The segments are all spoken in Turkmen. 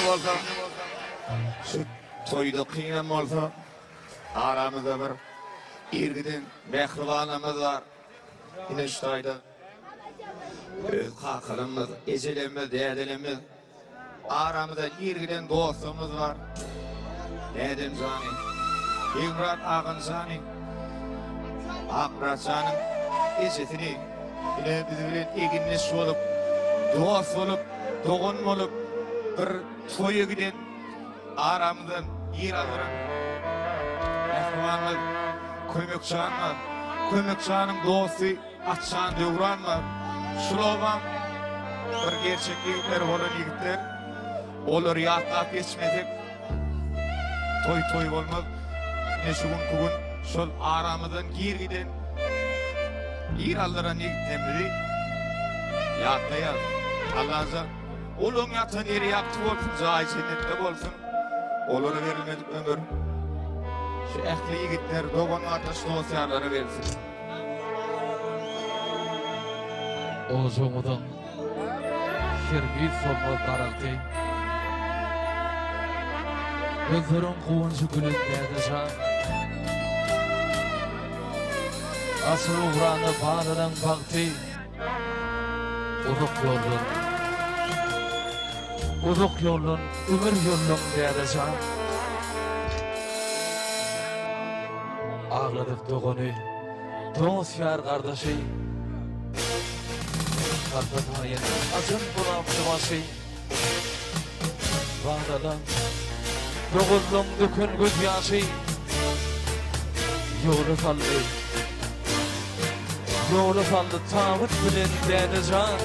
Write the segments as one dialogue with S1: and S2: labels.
S1: bolsa, şu toýda kynam bolsa, aramyzda bir irgiden mähribanlarymyz bar. Ine şu taýda öz kakalarymyz, ejelerimiz, dädelerimiz, aramyzda irgiden dostlarymyz bar. Dädem jany, Begmyrat agam jany, Akmyrat janyň ejesini ine biz bilen egindeş bolup, dost bolup, dogan bolup bir toýa giden Aramyzdan ýer aldyran mähribanymyz Kömek jan bar. Kömek janyň dosty Atjan Döwran bar. Şul obaň bir gerçek ýigitleri bolan ýigitler. Olary ýatlap geçmesek toý toý bolmaz. Ine şu günki gün şol aramyzdan gir giden ýer aldyran ýigitlerimizi ýatlaýarys. Allajan Olaň ýatan ýeri ýagty bolsun, jaýy jennetde bolsun. Olara berilmedik ömür şu ähli ýigitler, dogan-gardaş, dost-ýarlara berilsin.
S2: Ojagyňyzyň hergiz solmaz daragty. Gözleriň guwanjy gülen däde jan. Asyl ugranda balalaň bagty. Uzak ýoldan, uzak ýoldan ömür ýollan däde jan. Agladyk dogany, dost-ýar gardaşy. Sarpa taýyn ajal bulapdy başy. Balalam, doganlaň döken gözýaşy Ýola saldy, ýola saldy tabyt bilen däde jan.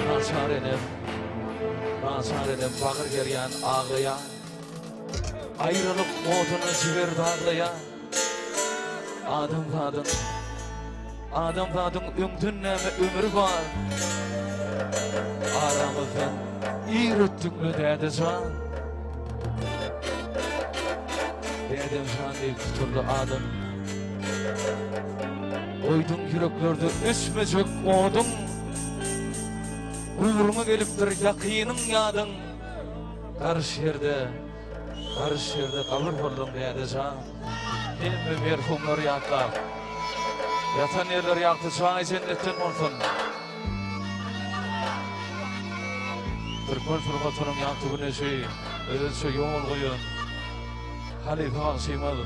S2: Naçar enem, naçar enem bagyr gerýän aglaýan, Aýralyk oduna jiger daglaýan. Adamzadyň Adamzadyň öňden näme ömri bar? Aramyzdan ir ötdüňle däde jan. Dädem jan diýip tutuldy adyň. Goýduň ýüreklerde öçmejek oduň. Gubruňa gelipdir ýakynyň ýadyň. Garyş ýerde Garyş ýerde gabyr bolduň däde jan. Hemme merhumlary ýatlap. Ýatan ýerleri ýagty jaý jennetden bolsun. Türkmen sungatynyň ýagty güneşi özüçe ýol goýan halypa bagşymyz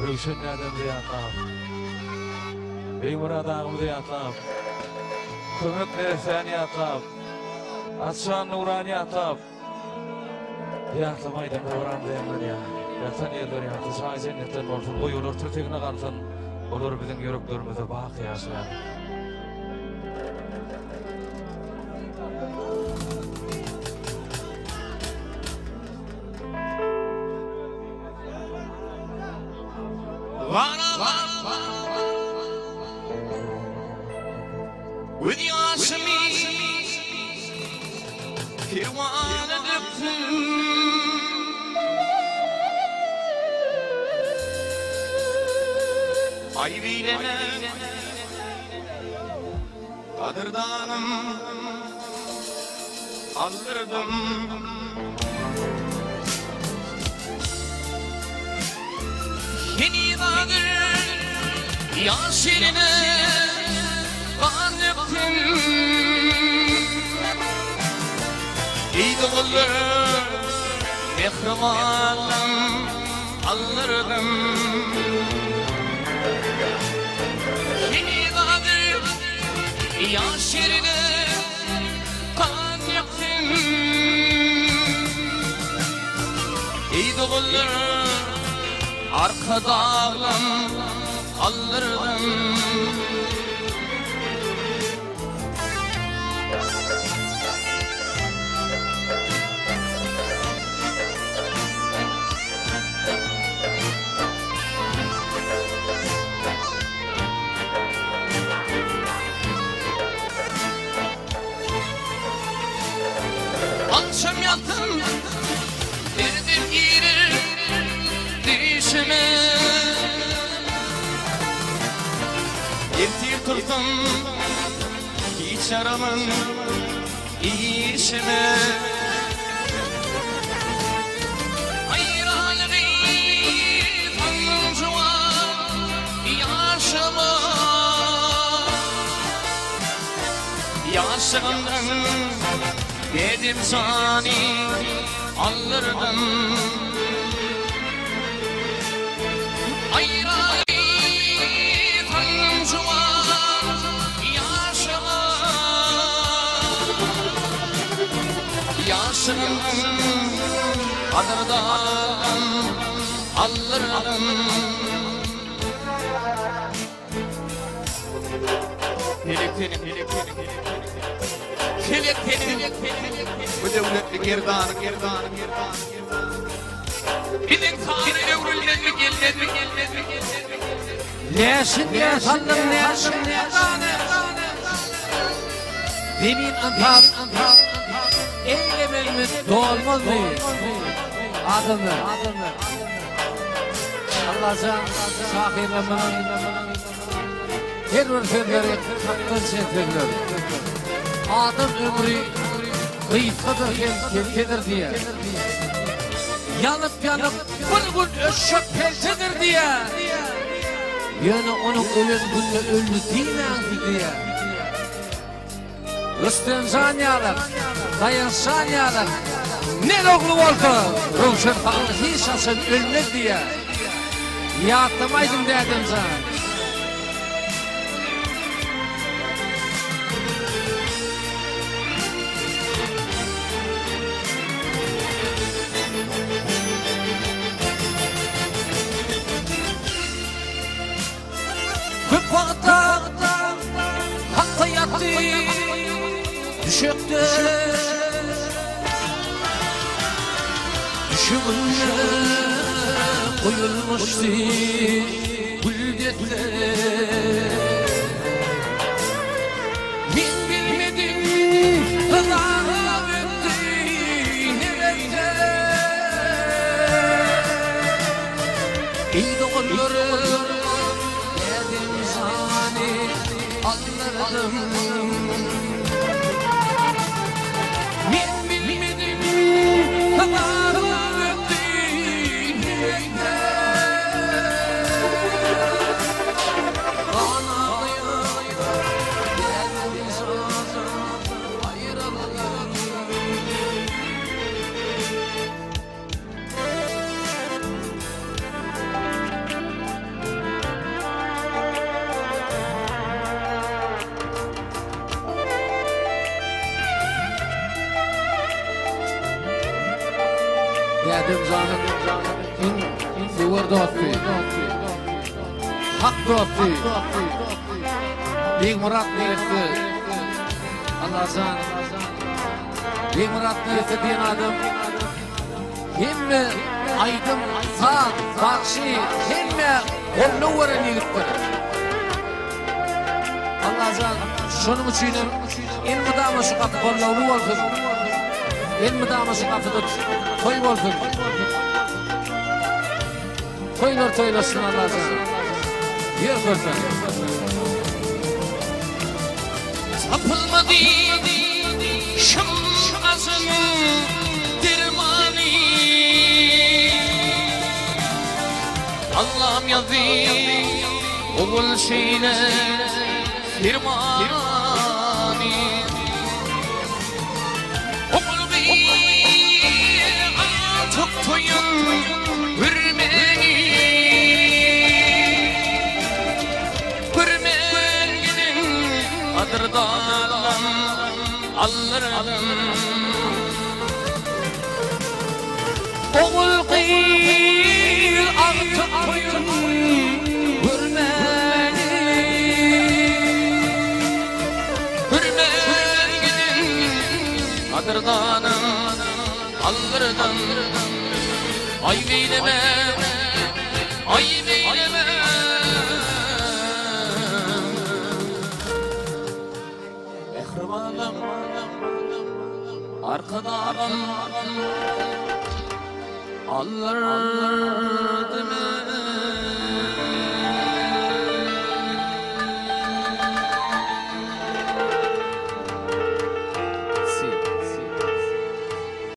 S2: Röwşen dädemizi ýatlap, Begmyrat agamyzy ýatlap, Kömek neressäni ýatlap, Atjan Nurany ýatlap, Ýatlama aýdym oram zeňlenýär. Ýatan ýerleri ýagty, jaýy jennetden bolsun, goý olar tirtegine galsyn, olar biziň ýüreklerimizde baky ýaşaýar.
S1: Göz ýaşymy perwana döksün. Aýyp eýleme, gadyrdanym, aldyrdym. Heniz agyr ýaş eline gan dökdüm. Eý doganlar, mähribanym, aldyrgyn. Heniz agyr ýaş eline gan dökdüm. Eý doganlar, Arkadaglam aldyrgyn. Agşam ýatym derdim girer düýşüme. Ertir tursam. dursam hiç ýaraman işime. Aýralygy saldyň juwan ýaşyma. Ýaşlygymdan dedim jany aldyrdym. Aýralygy saldyň juwan ýaşyma. Ýaşlygymdan gadyrdan aldyrdym. Pelek seniň, Pelek seniň, bu döwletli gerdany, gerdany, gerdany, Biziň sary öwrülmezmi, gelmezmi, gelmezmi, gelmezmi,
S3: Läşin ýer saldyň, läşin ýerdany. Zemin ynsap eýlemezmi, dolmazmy, Adamlar. Allajan şahyrlarymyzyň her bir sözleri hakdan çen sözler. Adam ömri gysgadyr hem keltedir diýýär. Ýanyp-ýanyp bir gün öçjek peltedir diýýär. Ýöne onuň ölen gününe öldi diýmäň siz diýýär. Rüstemjan ýaly, Daýançjan ýaly ner ogly bolsa, Röwşen saňa hiç haçan ölmez diýýär. Ýatlamaýdyň dädemjan. Köp wagtlap hakda ýatdy düşekde. Düşeginde goýulmyşdy gül desse. Men bilmedim yzarlap ötdi neresse. Eý doganlarym, dädem jany aldyrdım. Men bilmedim, hyzarlap ötdi ýürekde. Gan aglaýan dädem jan aýralygym. Dädem janyň iň söwer dosty, hak dosty Begmyrat neresse Allajan Begmyrat neresse diýen adam Hemme aýdym, saz, bagşy hemme goldaw beren ýigitdir. Allajan şonuň üçinem elmydama şu gapy gollawly bolsun. Elmydama şu gapyda toý bolsun. Toýlar toýlasyn Allajan. Ýer görsen.
S1: Tapylmady şum ajyň dermany. Allam ýazdy ogul şeýle permany. Ogul gyz agtyk toýun görmeli. Görmän giden gadyrdanam aldyrdım.
S3: Ogul gyz agtyk toýun görmeli.
S1: Görmän giden gadyrdanam aldyrdım. Aýyp eýleme, aýyp eýleme. Mähribanym, Arkadagym, aldyrdy meni.